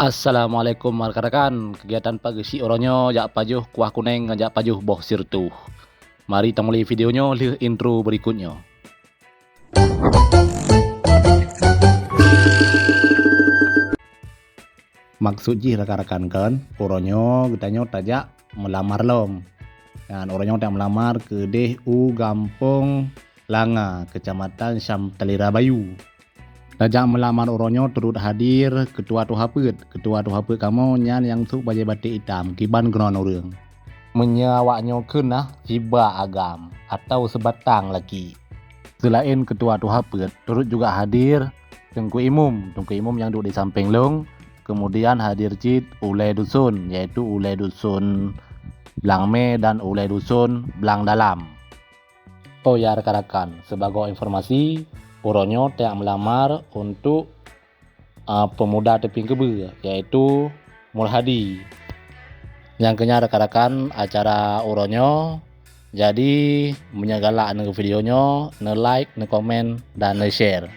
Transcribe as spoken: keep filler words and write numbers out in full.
Assalamualaikum rekan-rekan. Kegiatan pageusyik uroe nyoe jak pajoh kuah kuneng ngon jak pajoh boh sireutoh. Mari tamulai video nyoe lheueh intro berikut nyoe. Maksud jih rekan-rekan kon, uroe nyoe geutanyoe tajak meulamar lom. Dan uroe nyoe tajak meulamar keudeh u Gampông Langa, Kecamatan Syamtalira Bayu. Tajak meulamar uroe nyoe turut hadir Ketua Tuha Peuet. Ketua Tuha Peuet kamoe nyan nyang sôk bajèe batik itam, kiban keunoe ureueng. Meunyoe awak nyoe kheun na siba agam atau seubatang laki. Seulaén Ketua Tuha Peuet, turut juga hadir Teungku Imum. Teungku Imum nyang duek di sampéng lôn, kemudian hadir cit ulèe dusun, yaitu ulèe dusun Blang Mé dan ulèe dusun Blang Dalam. Oh ya rekan-rekan, sebagai informasi, uroe nyoe tajak meulamar untuk, ah, pemuda Teupin Keubeue, yaitu Murhadi. Nyang keu nyan rekan-rekan acara uroe nyoe. Jadi, meunyoe galak neu video nyoe, neu like, neu komen, dan neu share.